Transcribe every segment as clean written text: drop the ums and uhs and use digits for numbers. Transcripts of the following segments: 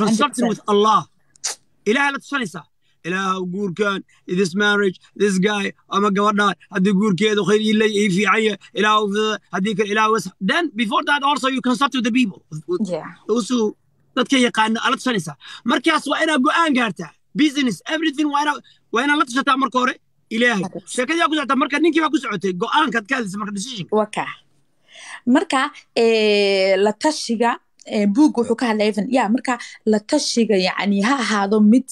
Consulting 100%. with Allah. Ilaahay la tushanaysaa. Ilaah, guurkan, this marriage, this guy ama gabadha, haddii guurkeedu khayr ii leey, ii fiican yahay, Ilaah, haddii kale Ilaah was. Then before that also you consult with the people, with those who, dadka yaqaana ala tushanaysaa. Markaas waa inaad go'aan gaartaa. Business, everything, waa inaad la tushataa marka hore Ilaahay. Sheekadii baa ku socota marka, ninkii baa ku socotay, go'aankaad ka hadlaysa marka, decision. Waka marka la tashiga, buugga wuxuu ka hadlaya even ya marka la tashiga, yani ha ahaado mid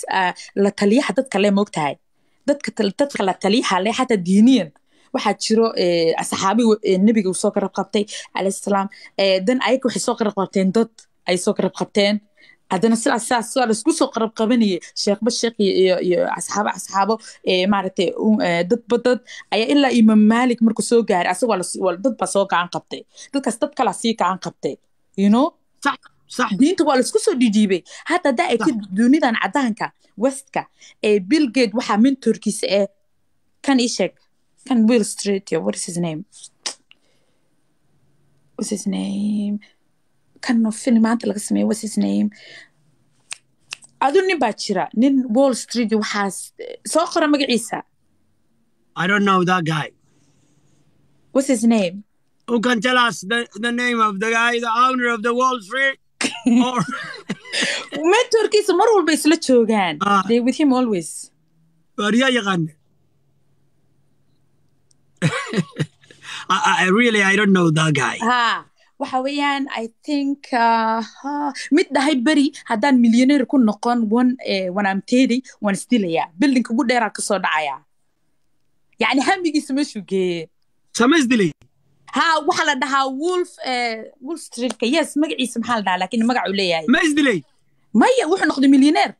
la taliyaha dadka le, moogtahay, dadka la taliyaha le, xataa diiniyan waxaa jiro saxaabi nebiga uu soo garab qabtay calayhi salaam. Dan ayaga waxay soo garab qabteen, dad ay soo garab qabteen, haddana sidaas laisku soo qarab qabanayay, sheekhba sheekh iyo asxaabo, maaragtay, dadba dad ayaa, ilaa Imaam Maalik markuu soo gaaray, asaga waa dad baa soo gacan qabtay, dadkaas dad kalaa sii gacan qabtay. sax sax Diinta waa laisku soo dhiidhiibay. Hadda haddaa eegtid dunidan cadaanka, westka, ee Bill Gate waxaa mentorkiisa ee kan ii sheeg, kan Wall Street yo, what is his name, what's his name, kan film maanta laga sameeyey, what's his name? Adu nin baa jira, nin Wall Street iyo waxaas soo qora magaciisa. I don't know that guy. What's his name? Who can tell us the name of the guy, the owner of the Wall Street, or Mentorkiisa mar walba isla joogaan. Ah. They with him always. Waaryaa yaqaan? I really, I don't know that guy. Ha, waxa weeyaan, I think mid dhahay beri haddaan millionaire ku noqon one when I'm 30 waan isdilayaa, buildingka ugu dheeraa kasoo dhacayaa. Yani hamigiisa meeshuu geeye. Sama isdilay? Ha, waxaa la dhahaa Wolf Wall Streetka, yes. Magaciisa maxaa la dhahaa? Laakiin magacuu leeyahay. Ma isdilay? Maya, wuxuu noqday millionaire.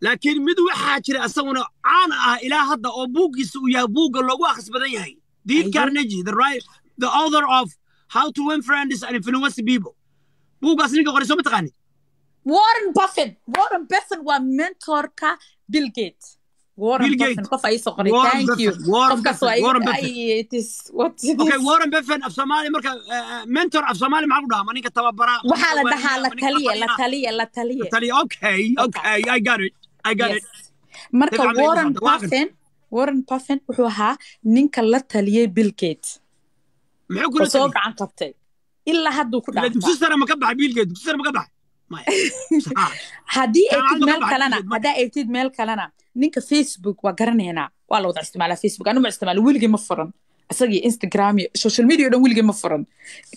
Laakiin mid waxaa jira asaguna caan ah ilaa hadda oo buuggiisa uu yahay buugga loogu akhris badan yahay, Dale Carnegie, the right, the author of How to Win Friends and Influence People. Buuggaas ninka qoray soo ma taqaanid? Warren Buffett. Warren Buffett waa mentorka Bill Gates. Warren Bill Gates. Buffett, qof ay soo qoray. Warren Thank you. Buffett, Warren Qofkaas Buffett, waa Warren Buffett. Ay, it is what it Okay. is. Warren Buffett af Soomaali marka mentor af Soomaali maxaa lagu dhahaa? Ma ninka tababara? Ma Waxaa la ninka dhahaa waaliya? La Ma ninka taliye, la taliya? taliye, la taliye. Taliye, okay, I got it, I got it. Yes. Marka Dabcan bay Warren ku socota. Waa kan. Buffett, Warren Buffett wuxuu ahaa ninka la taliyey Bill Gates Muxuu oo kula soo taliyey? gacan qabtay, ilaa hadduu ku Ila dhaaftaa. Dugsi sare ma ka baxay Bill Gates? Dugsi sare ma ka baxay? Maya. Haddii Jaamacad eegtid ma ka meel baxay kalena Bill Gates? Haddaa eegtid meel kalena, ninka Facebook waa garanaynaa, waa la wada isticmaalaa Facebook. Anu ma isticmaalo, weligay ma furan isagii. Instagram iyo social media o dhan weligay ma furan,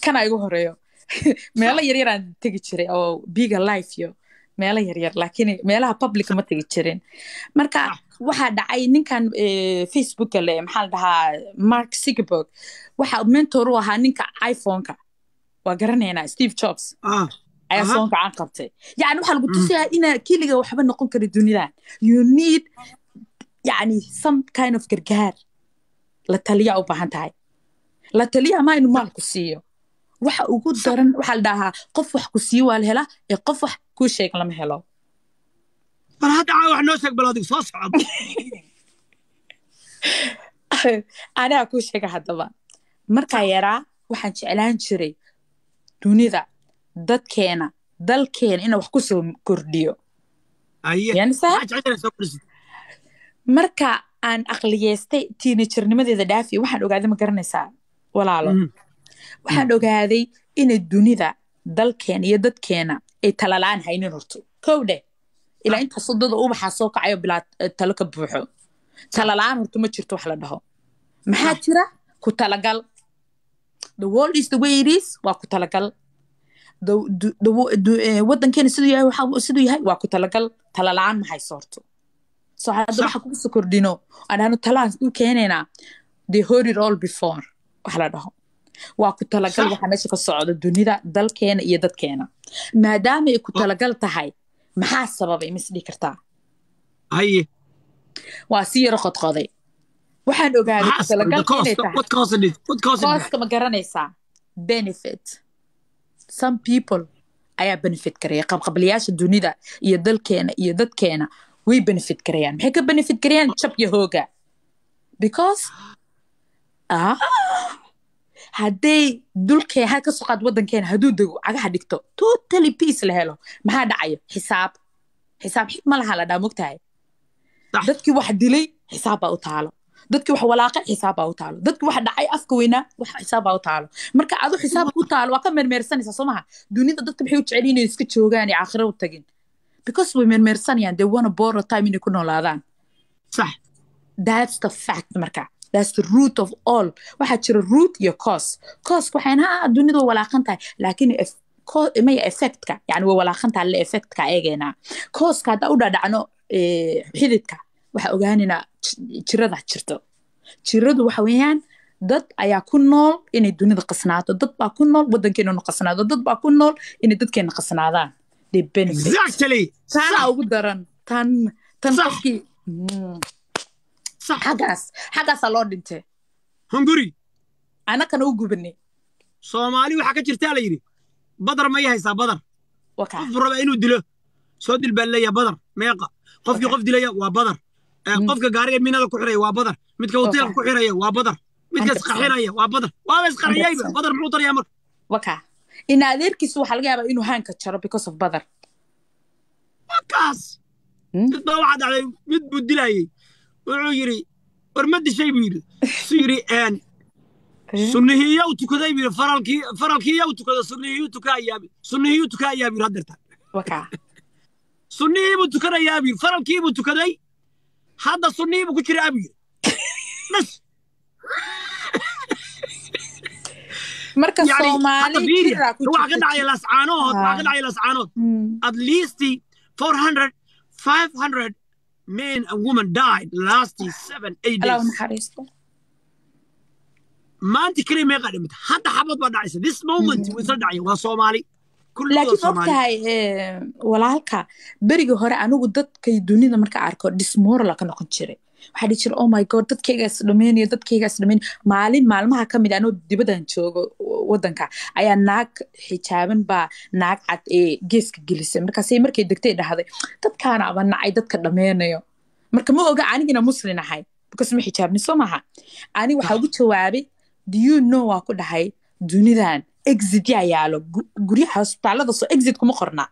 kana igu horeeyo. Meelo yaryaraan tegi jiray oo biga life iyo meelo yaryar, laakiin meelaha public ma tegi jirin. Marka waxaa dhacay ninkan Facebooka le, maxaa la dhahaa, Mark Zuckerberg, waxa mentor u ahaa ninka iPhone-ka, waa garanaynaa, Steve Jobs ayaa soo gacan qabtay. Yani waxaa lagu tusayaa inaa keliga waxba noqon kara dunidan. You need yani some kind of gargaar, la taliya u baahan tahay. La taliya ma inuu maal ku siiyo. Waxa ugu daran waxaa la dhahaa, qof wax ku siiyo waa la helaa, ee qof wax kuu sheeg lama helo. Bal hadda caawa wax noo sheeg, bal adigu soo socod. Anaa kuu sheega haddaba. Markaa yaraa waxaan jeclaan jiray dunida, dadkeena, dalkeena inaan wax ku soo kordhiyo. Yani saa Maxaa jeceshahay soo kordhisid? Marka aan aqliyeystay, teenagernimadeeda dhaafi, waxaan ogaaday, ma garanaysaa walaalo, waxaan ogaaday inay dunida, dalkeena iyo dadkeena ay talalaan haynin horto. Kow dheh, ilaa intaas dada ubaxaa soo kacayo bilaa talo ka buuxo. Talalaan horto ma jirto wax la dhaho. Maxaa jira? Ku talagal. The world is the way it is, waa ku talagal. Wadankeena siduu yahay, siduu yahay waa ku talagal. Talalaan ma hayso horto. So hadda waxa kugu soo kordhino aan dhahno talaan u keenaynaa, they heard it all before. Wax la dhaho waa ku talagal. Waxa meesha ka socda dunida, dalkeena iyo dadkeena, maadaama ay ku talagal tahay, maxaa sababay, ma isdhihi kartaa? Waa si yaro qodqoday. Waxaan ogaaday ku Maxaa sababay? The talagalka inay cost. tahay What caused it? What caused it? Causka ma garanaysaa? Benefit. Some people ayaa benefit karaya. Qabqablayaasha dunida iyo dalkeena iyo dadkeena way benefit karayaan. Maxay ka benefit karayaan? Jab iyo hooga, because Hadday dulkee ha ka soo qaad waddankeena hadduu dego, cagaha dhigto, totally peace la helo, maxaa dhacayo? Xisaab, xisaab xig ma laha la dhaa, mogtahay? Dadkii wax dilay xisaab baa u taalo, dadkii wax walaaqay xisaab baa u taalo, dadkii wax dhacay afka weynaa wax xisaab baa u taalo. Marka adu xisaab ku taalo, waa ka meermeersanaysaa, soo maha? Dunida dadka maxay u jecel inay iska joogaan ee aakhira u tagin? Because way meermeersanayaan. They wanna borrow time inay ku noolaadaan. That's the fact. Marka that's the root of all. Waxaa jira root iyo cause. Cause waxayn ha dunida way walaaqan tahay, laakiin maya effectka, yani way walaaqan tahay le effectka eegeynaa. Causeska haddaa u dhadhacno, xididka waxaa ogaanaynaa jirada jirto. Jiradu waxa weeyaan dad ayaa ku nool inay dunida qasnaato, dad baa ku nool waddankeena qasnaado, dad baa ku nool inay dadkeena qasnaadaan. They benefit. Taana ugu daran tan tan qofkii xaggaas, xaggaasaa loo dhintay. Hunguri. Annakana u gubanay. Soomaali waxaa ka jirtaa la yidhi, Badar ma haysaa Badar? Qof raba inuu dilo, soo dil baa leeyahay. Badar meeqa? Qofkii qof dilaya waa Badar. Qofka gaariga minada ku xiraya waa Badar. Midka hoteelka ku xiraya waa Badar. Midka isqarxinaya waa Badar. Waaba isqarxiyayba, Badar muxuu tarayaa marka? Waka in adeerkiisu waxaa laga yaabaa inuu haanka jaro because of Badar. Wakaas mid baa waxaa dhacday, mid buu dilayey, wuxuu yidhi, "War ma dishay?" buu yidhi. Su yidhi, "Sunnihiiyow tukaday?" buu yidhi. Faralkii, faralkiiyow tukada, sunnihiyuu tukayaa, sunnihiyuu tukayaa buu yidhi. Haddeerta sunnihii buu tukanayaa buu yidhi. Faralkii buu tukaday, hadda sunnihii buu ku jiraa buu yidhi, bas. Marka Soomaali waxaa ka dhacaya Lascaanood, waxaa ka dhacaya Lascaanood, at least 400 500 men and women died last 7 8 days. Maanta keliya meeqa dhimata? Hadda xabad baa dhacaysa, this moment way isla dhacaya. Waa Soomaali. Laakiin ogtahay walaalka, berigii hore anigu dadkay dunida marka arko dismoral ka noqon jiray. Waxaa dhihi jiray, "Oh my God, dadkaygaas dhameynaya, dadkaygaas dhameynaya." Maalin maalmaha ka mid anoo dibadan joogo waddanka ayaa naag xijaaban baa naag cad ee geeska gelisay. Markaasay markay degtay dhahday, "Dadkaana aba nacay, dadka dhameynayo." Marka ma oga anigina Muslin ahay, because ma xijaabni, soo maaha? Ani waxaa ugu jawaabay, "Do you know," waa ku dhahay, "dunidan exit yaa yaalo? Guryaha hosbitaalada soo exit kuma qorna."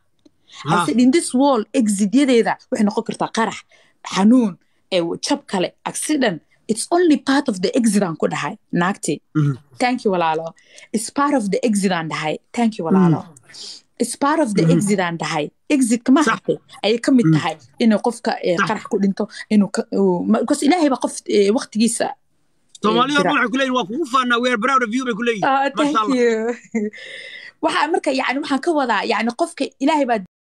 I said, "In this world exityadeeda waxay noqon kartaa qarax, xanuun, jab kale, accident. It's only part of the exit," aan ku dhahay naagti. Thank you walaalo. "It's part of the exit," aan dhahay. "Thank you walaalo. It's part of the exit," aan dhahay. Exitka ma hartay ayay ka mid tahay inuu qofka qarax ku dhinto, inuu because Ilaahay baa qof waqtigiisa. Soomaalida waxay ku leeyihin, "Waa kugu faanaa, we are proud of you," bay ku leeyihin. Thank you. Waxaa marka yani waxaan ka wadaa, yani qofka Ilaahay baa